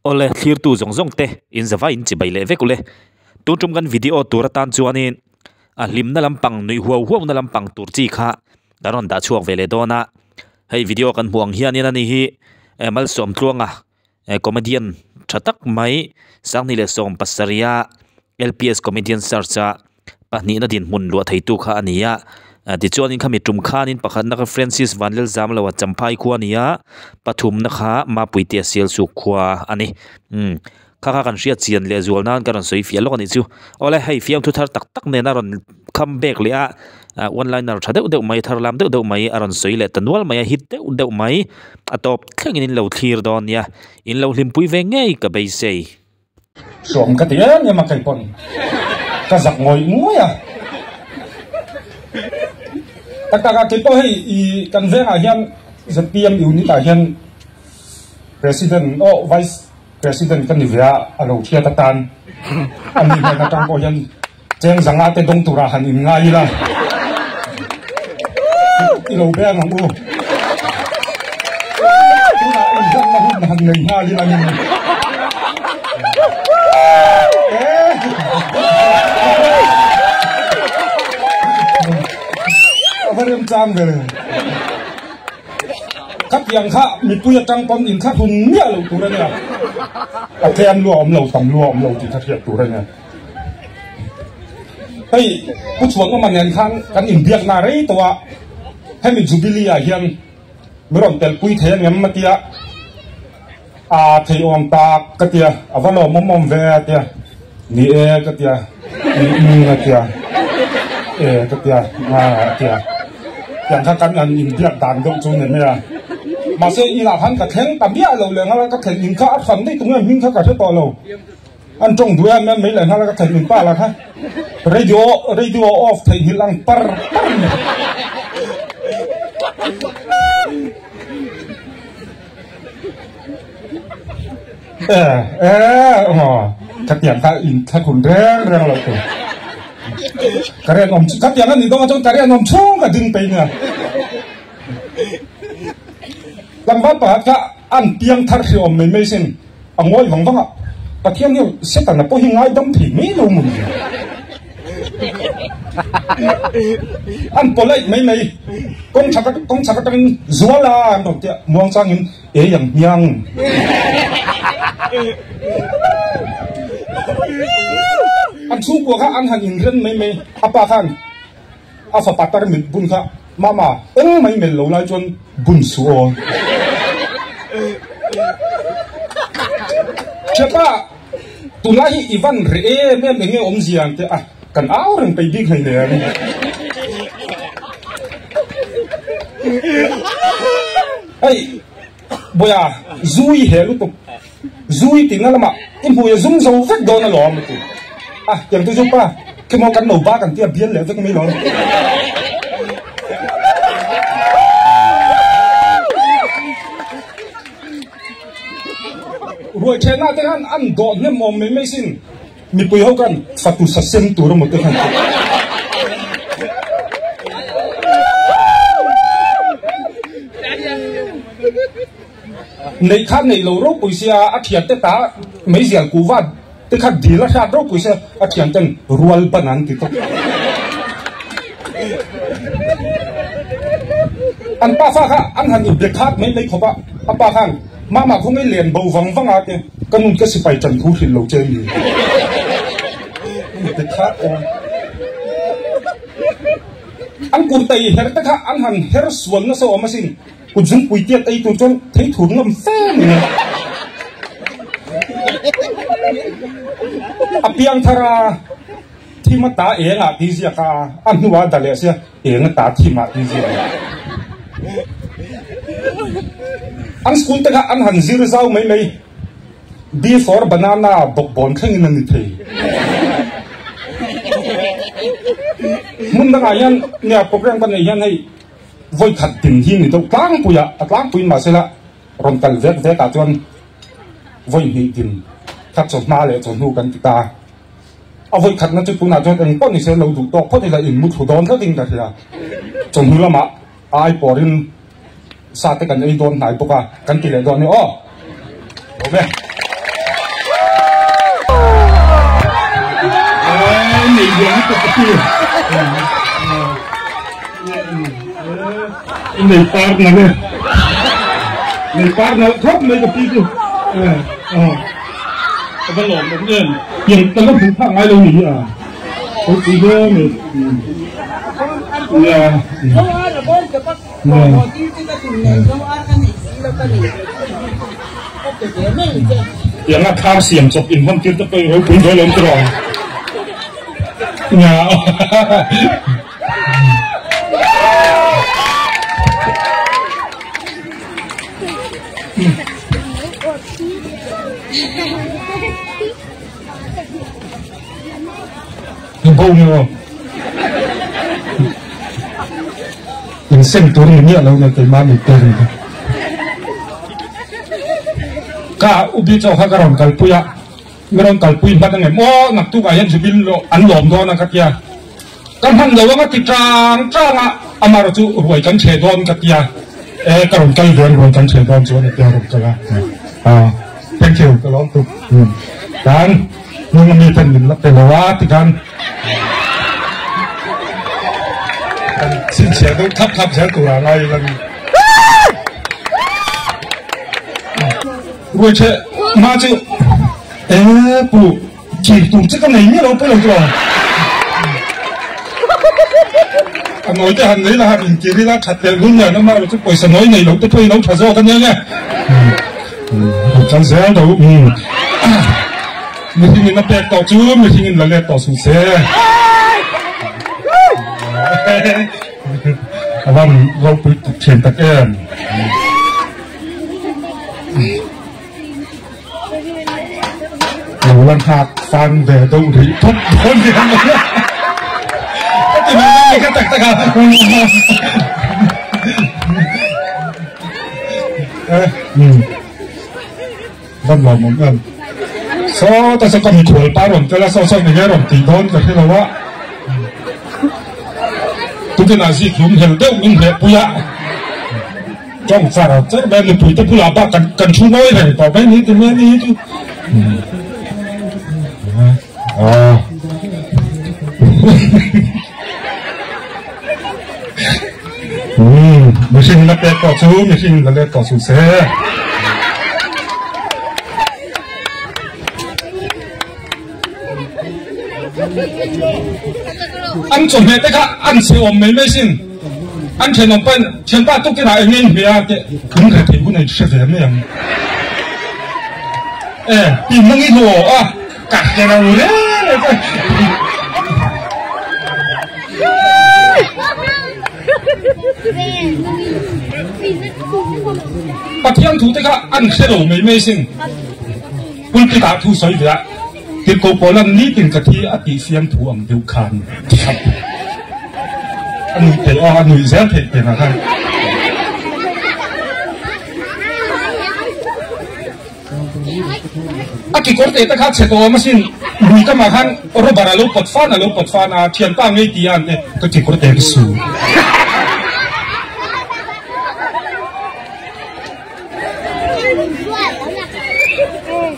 Awle, thlirtu zawng zawng te in zava in chibai leh vek ule. Tun tum kan video tur atan chuanin a hlimna lampang nuih huau huau na lampang tur chi kha kan rawn dah chhuak ve leh dawn a. Hei video kan hmuh ang hianin ani hi Malsawm Tluanga comedian tha tak mai Sanghni leh Sawm pasarih a LPS comedian search a Pahnihna dinhmun luah theitu kha a ni a, tichuanin khami tum khanin pakhatna kha Francis Vanlalzamlo a Champhai khua a ni a, pathumna kha Mapuitea Sialsuk khua a ni. Umm kha kha kan hriat chian leh zual nan ka rawn sawi fiah lawk a nih chu. Awle hei fiamthu thar tak tak nen a rawn kham bek leh a, one liner tha deuh deuh mai thar lam deuh deuh mai a rawn sawi leh ta nual mai a, hit deuh deuh mai a tawp thlengin in lo thlir dawn nia, in lo hlimpui ve ngei ka beisei. Hrawm ka ti em em a kei pawn ka zak ngawih ngawih a. Tak tak a kei pawh hei i kan vengah hian ZPM unit ah hian President oh Vice President ka ni ve a a lo hriat atan a ni hnen atang pawh hian cheng zanga te dawng turah han in ngai ila i lo beng ang u. Tunah inhlanna hun han nei nghal ila ni. A va remchang ve. Khatiang kha mipui atang pawn inthlahrun miah lo tur a nia. A tlem lua awm lo, tam lua awm lo tih kha hriat tur a nia. Hei Pu Chhuanawma nen khan kan inbiakna rei tawh a, hemi Jubilee ah hian mi rawn telpui thei angem a tia, aa theiawm tak ka tia, a va lawmawm awm ve a tia, ni e ka tia, umm a tia, e ka tia, aa a tia, tiang kha kan han inbiak dan deuh chu ni mai a. Mahse inah khan ka thleng ta miah lo leh nghal a, ka thlen in kha a hran daih tunge hming kha ka hre tawh lo. An tawng duh em em mai leh nghal a ka theih min pa la kha radio radio off theih nghilh ang par par ni. Eh eh aw ka tiang kha in thla kun reng reng lo tu. Ka rian awm ka tiang ani dawng chuan ka rian awm chhung ka ding pei nia. Tlangval pakhat kha an piang thar hri awm mai mai sin. A ngawi vang vang a, Pathian hian Setana pawh hi ngaidam thei mai lo maw ni? An polite mai mai, kawng chhak kawng chhak atangin zual a an rawn ti a, muang changin ei ang hmiang. An chhungkua kha an han inren mai mai, a pa khan a fapa tarmit bun kha Mama, eng mai mel lo lai chuan bun suh aw. Thiapa, tunlai hi i van reh em em eng nge awmzia ang te a, kan au reng peih bik hleinem em. Hei, Bawia, zu i heh lutuk, zu i tihna lamah i hmui a zum zo vek dawn alawm a ti. A, tiang chu chu pa, khimaw kan lo bak ang tia bial leh vek mai lo. Ruai ṭhenah te khan an dawh hnem awm mai mai sin, mipui ho khan fatu sa sem tur emaw te khan ti. Neih kha neih lo ropui sia a thian te ta meizial kuhva te kha dil a hriat ropui sia a thian ten rual ban an ti tawp. An pa fa kha an han inbe khat mai mai khawp a, a pa khan mama khaw ngei len bo vang vang a te ka nun ka sipai tan thu hrilh lo che mi. Inbe khat awm. An kurtai her te kha an han her sual nasa awm asin. Kut zungpui tiat ei tur chuan thei thur ngam fe mai a. A piang thar a, thim a ta eng ah tih ziak a, a hnuah a da leh sia eng a ta thim ah tih ziak a. An school te kha an han zir zau mai mai, B for banana bawkbawn thlengin a ni thei. Hmun dangah hian nia program ka neih hian hei Vawi khat din hi ni deuh tlangpui a, a tlangpuiin mahsela rawn kal vek vek ah chuan vawi hnih din kha chawhma leh chawhnu kan ti ta. A vawi khatna chu tunah chuan eng pawh ni se lo duh tawk phawt ila in mu thlu dawn tlat in ka hria. Chawhnu lamah a ai pawrin sa te kan ei dawn hnai bawk a, kan ti leh dawn a ni aw. Awm e. I nei par nalh e. Nei par nalh khawp mai ka pi chu. Ka va lawm awm em. Pian ka la hmuh phak ngai lo ni hi a. Ka pui hle mai. Nia. Tianga thar siam chawp in hawn tir te pawh i ropui ve lo tiraw? Nia. Bo nge aw. In sem tur ni miah lo nen keimah ni te ni. Ka ubi chaw kha ka rawn kalpui a, mi rawn kalpui hman angem aw naktuk ah hian Zubin an lawm dawn a ka tia. Ka hman lo anga ti tang tang a, amaherawh chu ruai kan chhe dawn ka tia, e ka rawn kal ve ang ruai kan chhe dawn chuan a tia rawn kal a, ah thank you ka lawm tuk tan hnung ami ten min la pe lo a ti khan kan chhinchhiah deuh thlap thlap zel tur ah ngai ila ni. Ruai chhe hma chu e pu. Thir tur che ka nei miah lo pawh lo chu a. A nawi te han nei la han inkir ila that leh lul lian a mah chu pawisa nawi nei lo te pawh i lo tha zawk a nia nge. An kal zel do. Mihring in a pek tawh chu mihring in la let tawh suh se. A van ropui thin tak em. Lo la nghak fan ve deuh rih phawt dawn hian ka ti mai mai ka tak tak a van lawm awm em saw ta saw ka mikhual pa rawn tel a saw saw enge rawn tih dawn ka hre lo a tukinah zik hlum hel deuh min hleh pui a. Tawng char char mai a, mipui te bulah bak kan kan thu ngawi reng tawh mai ni ti mai ni hi chu. Mihring la pek tawh chu mihring la let tawh suh se. An chawhmeh te kha an chhe awm mai mai sin. An thenawm pawn thianpa tuk inah eng nge in hmeh a tih in reh theih hun a in hre ve mai ang. E ti hmang i hlawh a ka hre lo reng reng che. Pathian thu te kha an hre lo mai mai sin. Pulpit ah thu sawi ve a, Tirhkoh Paula'n nitin ka thi a tih fiam thu ang deuh khan a nuih theih aw, a nuih zel theih peng ah khan. A kekawr teh te kha chhe tawh awm asin, lui kamah khan rubber a lo pawt fan a lo pawt fan a, thianpa ngei ti a an te, ka kekawr teh ka su.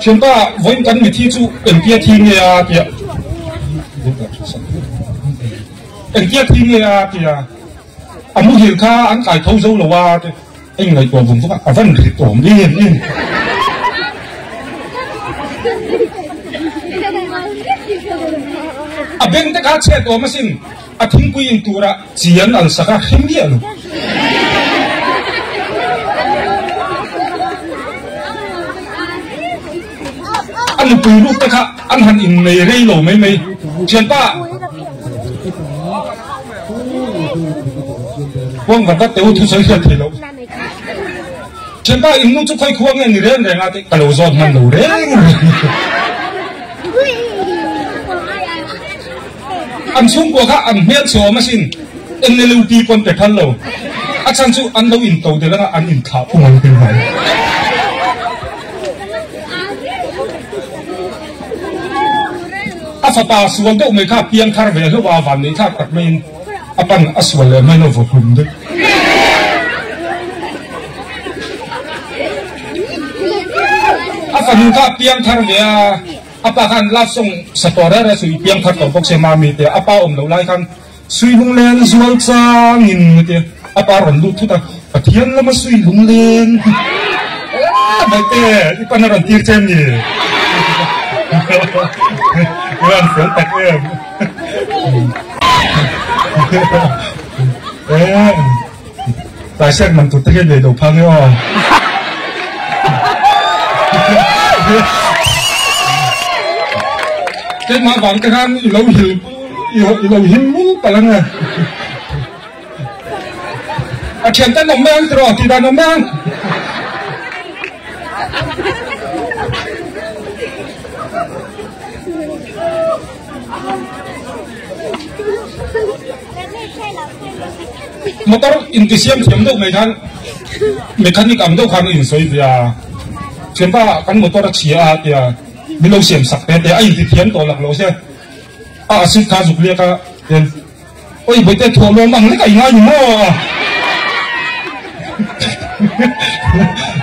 Thianpa, vawiin kan mithi chu engtia thi nge a tia engtia thi nge a tia a muhil kha an kai tho zo lo a te eng ngaihtuah vung vung a a van rit awm em em. A beng te kha chhet awm asin a thingpui in tura chi an al sak a hre miah lo. A nupui ruk te kha an han innei rei lo mai mai. Thianpa Huang vat vat teh u thusawi hriat thei loh. Thianpa in nu chu khawi khua nge ni reng reng a tih ka lo zawt hman lo reng reng. An chhungkua kha an hmel chhe awm asin, NLUP pawn pe phal lo. A chhan chu an lo in to del anga an in thlah phung ang tin mai. A fapa sual deuh mai kha piang thar ve hlauh a, van neih thlak tak maiin a pan a sual leh mai lo vaw hlum deuh. A fanu kha piang thar ve a. A pa khan love song sa tawh reng reng suh i piang thar tawh bawk se mami tia a pa awm loh lai khan sui lunglen zual changin a tia a pa rawn lut thut a Pathian lama sui lunglen eeh baite i pan a rawn tir che em ni i rawn fel tak em eeh Taisek man tur te hian nei lo phang e aw. Keimah vang te khan i lo hil i lo him mul palh ang e. A thian ten awm mai ang tiraw tih dan awm mai ang. Motor intisiam thiam deuh mai khan mechanic ang deuh khan a insawi ve a, thianpa kan motor a chhia a tia min lo siam sak te te a inti thiam tawh lak lo se a acid kha zuk liak a tian oi bawihte thuah lawm ang lek a i ngai ni maw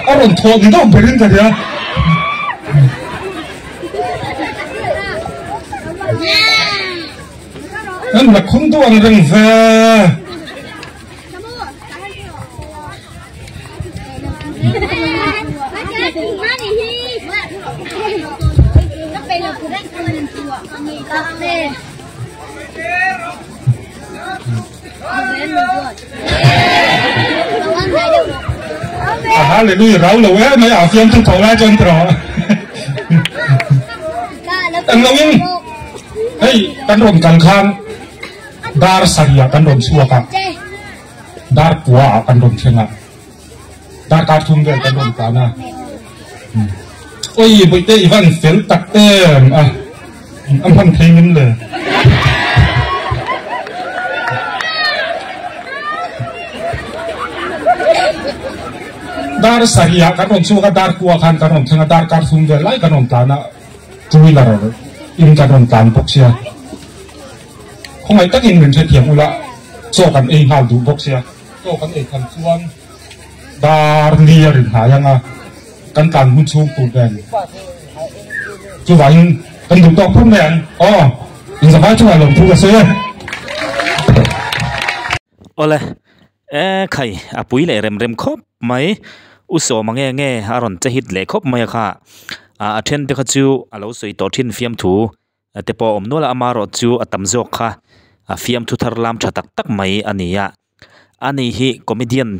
a rawn thuah ni deuh berin ka ria. Kan la khum duh ang reng ve. A hallelujah rau lo e mai a fiam thu tho lai chuan tiraw. Eng lo in hei kan rawn kal khan dar sarih ah kan rawn chhuak a dar pua ah kan rawn thleng a dar kar thum vel kan rawn tlan a oi bawihte i van fel tak em a a hman thei ngin le Dar sarih ah kan rawn chhuak a, dar kua khan kan rawn thleng a, dar kar thum vel lai kan rawn tlan a, two wheeler in kan rawn tlan bawk sia. Khawngaih takin min hrethiam ula, chaw kan ei nghal duh bawk sia. Chaw kan ei khan chuan dar li a rin hnai ang a, kan tlan hun chhung tur nen. Chuvangin kan duh tawk phawt mai ang. Aw, inzavai chungah lawmthu ka sawi e. Awle, E khai, a pui leh rem rem khawp mai. U Sawma nge nge a rawn che hit leh khawp mai a kha. A then te kha chu a lo sawi tawh thin fiamthu te pawh a awm nual a, amaherawh chu a tam zawk kha a fiamthu thar lam tha tak tak mai a ni a. Ani hi comedian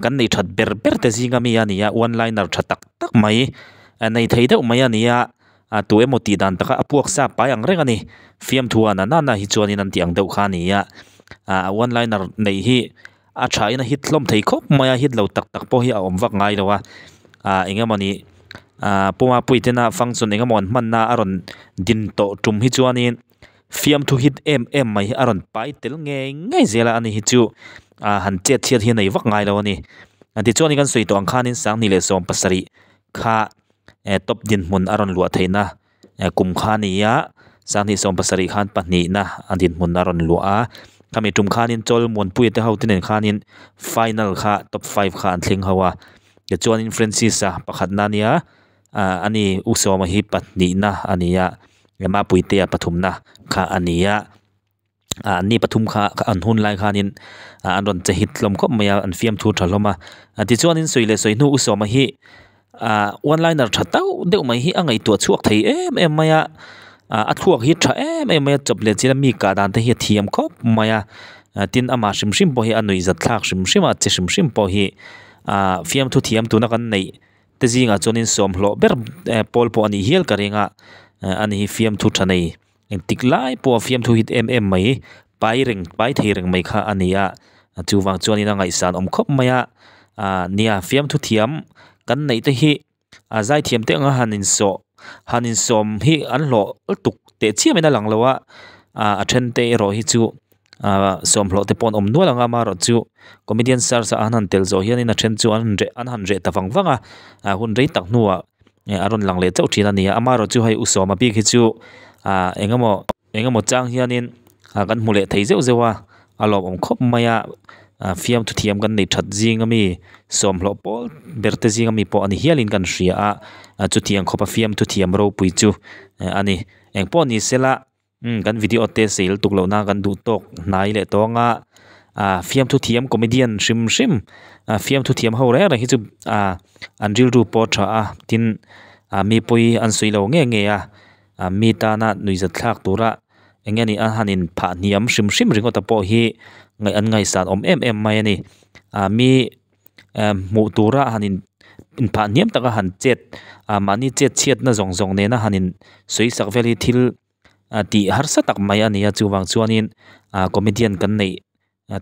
kan nei that ber ber te zinga mi a ni a, one liner tha tak tak mai nei thei deuh mai a ni a. A tu emaw tih dan taka a puak sa pai ang reng a ni. Fiamthu a nana hi chuanin an tih ang deuh kha a ni a. A one liner neih hi a thain a hit hlawm thei khawp mai a, hit lo tak tak pawh hi a awm vak ngai lo a. A engemawni a puma puitena function engemaw an hmanna a rawn din tawh tum hi chuanin fiamthu hit em em mai hi a rawn pai tel ngei ngei zel a ani hi chu a han chet chhiat hi a nei vak ngai lo a ni. Tichuanin kan sawi tawh ang khanin 2017 kha eh top dinhmun a rawn luah theihna eh kum kha a ni a 2017 khan pahnihna a dinhmun a rawn luah a khami tum khanin chawl muanpuia te ho te nen khanin final kha top five kha an thleng ho a tichuanin Francis a pakhatna a nia ah ani u sawma hi pahnihna a ni a Mapuitea pathumna kha a ni a. Ah an ni pathum kha an hun lai khanin ah an rawn che hit hlawm khawp mai a an fiamthu tha hlawm a tichuanin sawi leh sawi hnu u sawma hi ah one liner tha tauh deuh mai hi a ngaihtuah chhuak thei em em mai a ah a thluak hi tha em em mai a chawp leh chin a mi kah dan te hi a thiam khawp mai a tin amah hrim hrim pawh hi a nuih zat thlak hrim hrim a che hrim hrim pawh hi ah fiamthu thiam tuna kan neih te zingah chuanin sawm hlawh ber pawl pawh a nih hial ka ring a ani hi fiamthu tha nei. Engtik lai pawh a fiamthu hit em em mai, pai reng pai thei reng mai kha a ni a, chuvang chuanin a ngaihsan awm khawp mai a, ah nia fiamthu thiam kan neih te hi a zai thiam te anga han insawh han insawm hi an hlawh lutuk teh chiam in a lang lo a, ah a then te erawh hi chu ah sawmhlawh te pawh an awm nual ang a amaherawhchu comedian search ah an han tel zawh hianin a then chu an reh an han reh ta vang vang a, ah hun rei tak hnuah. a rawn lang leh chauh thin a ni a amaherawh chu hei u sawma bik hi chu ah eng emaw eng emaw chang hianin ah kan hmu leh thei zeuh zeuh a a lawmawm khawp mai a ah fiamthu thiam kan nei that zing ami sawmhlawh pawl ber te zing ami pawh a ni hialin kan hria a. Chutiang khawpa fiamthu thiam ropui chu a ni. Engpawh ni sela umm kan video te sail tuk lohna kan duh tawk hnai leh tawng a, ah fiamthu thiam comedian hrim hrim ah fiamthu thiam ho reng reng hi chu ah an rilru pawh a tha a tin ah mi pawi an sawi lo nge nge a ah mi tana nuihzat thlak tura eng nge ni a han in phah hniam hrim hrim ringawt a pawh hi ngaih an ngaihsan awm em em mai a ni ah mi eh hmuh tura han in inphah hniam taka han chet ah mahni chet chhiatna zawng zawng nena han in sawi sak vel hi thil ah tih harsa tak mai a ni a chuvang chuanin ah comedian kan neih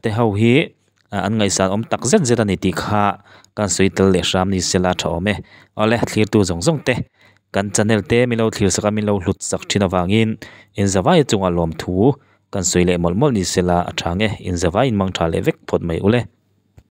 te ho hi an ngaihsan awm tak zet zet a ni tih kha kan sawi tel leh hram ni sela tha awm e. Awle thlirtu zawng zawng te kan channel te min lo thlir sak a min lo hlut sak thin avangin inzavai chungah lawmthu kan sawi leh mawlh mawlh ni sela a tha nge inzavai in mang tha leh vek phawt mai ule.